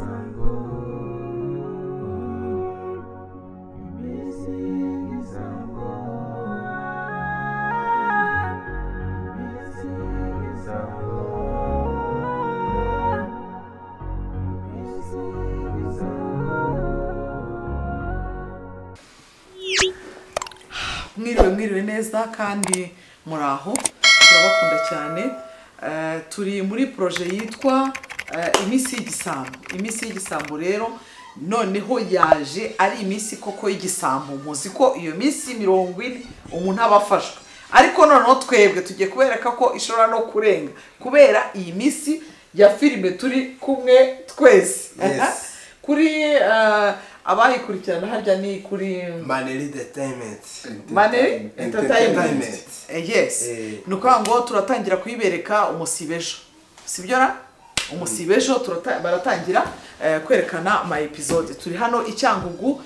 y'igisambo, iminsi y'igisambo, iminsi y'igisambo, iminsi y'igisambo. Mwiriwe, mwiriwe neza kandi muraho, turabakunda cyane. Turi muri projet yitwa Iminsi y'Igisambo. Iminsi y'Igisambo rero noneho yaje ari iminsi koko y'igisambo. Muzi ko iyo minsi 40 umuntu aba afashwe, ariko noneho twebwe tugiye kubereka ko ishobora no kurenga kubera iyi minsi ya filime turi kumwe twese. Yes. Kuri abayikurikirana harya ni kuri Maneri Entertainment. Maneri Entertainment. Entertainment. Yes. Ni ukuvuga ngo turatangira kuyibereka umusibejo, sibyo ra? Umusibejo baratangira kwerekana ama episode. Turi hano i Cyangugu,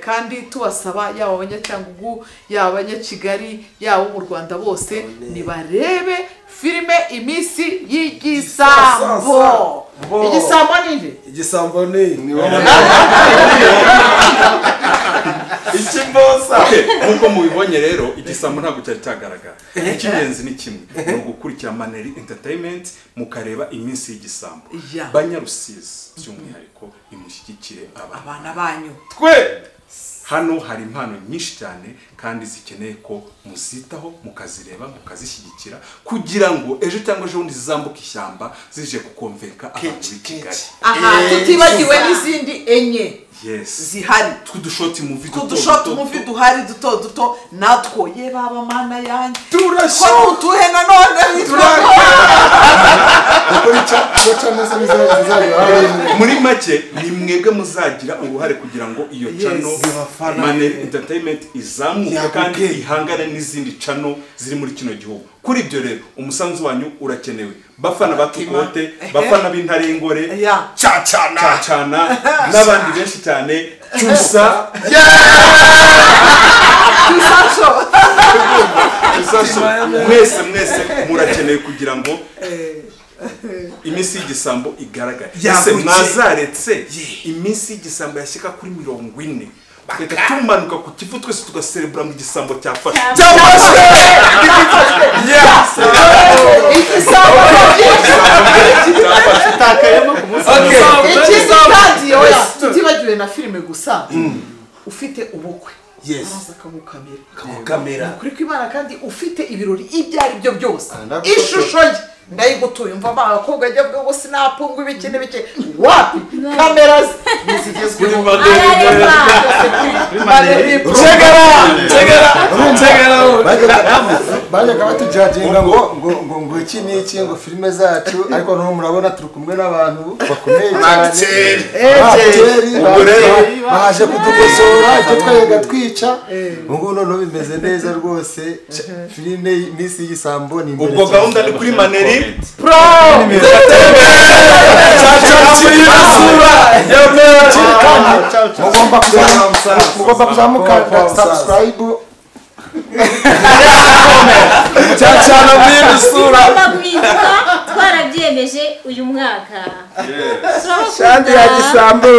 kandi tubasaba yaba abanyacyangugu, yaba abanyakigali, yaba mu Rwanda bose nibarebe filime Iminsi y'Igisambo. Igisambo ni nde? Igisambo ni ikimbosa. Nkuko mubibonye rero, igisambo ntabwo cyari cyagaragara. Icy'ingenzi ni kimwe, ni ugukurikira Maneri Entertainment mukareba Iminsi y'Igisambo. Banyarusizi by'umwihariko imushyigikire abana banyu. Twe hano hari impano nyinshi cyane kandi zikeneye ko muzitaho, mukazireba, mukazishyigikira kugira ngo ejo cyangwa ejo bundi zizambuke ishyamba zije kukomveka abantu b'i Kigali. Aha, tutibagiwe n'izindi enye. Yes. Zihari. Tw'udushoti movie duto. Tw'udushoti movie duhari duto duto natwo ye baba mana yanjye. Turashyo. Ko utuhe nanone. Muri make ni mwebwe muzagira uruhare kugira ngo iyo channel Maneri Entertainment izamuke kandi ihangane n'izindi channel ziri muri kino gihugu. Kuri ibyo rero umusanzu wanyu urakenewe. Bafana batukote, bafana b'intarengore, cacana cacana n'abandi benshi cyane. Cyusa. Cyusa. Mwese mwese murakenewe kugira ngo Iminsi y'Igisambo igaragare. Ese mwazaretse Iminsi y'Igisambo yashyika kuri 40, tugahita tumanuka ku Kivu twese tugaserebura mu gisambo cyafashwe. Cyafashwe. Igisambo cyafashwe. Kandi oya, tutibagiwe na filime gusa. Ufite ubukwe, Yes. araza akagukamera. Akagukamera. Kuri kwimana kandi ufite ibirori ibyo ari byo byose. Ishusho ye ndayigutuye. Umva abakobwa ajya avuga ngo sinapungwa ibiki n'ibiki. Wapi? Kamera zigezweho. Chegera, chegera, chegera. Bajyaga batujajinga ngo ngo ngo ngo iki n'iki ngo filime zacu, ariko noneho murabona turi kumwe n'abantu bakomeye cyane. Baje kudukosora ibyo twajyaga twica. Ubu noneho bimeze neza rwose. Filime Iminsi y'Igisambo ni imbere. Ubwo gahunda ni kuri Maneri Pro Mugomba kuzamuka subscribe. Cacana muri sura. Twarabyemeje uyu mwaka. Shandi ya Gisambo.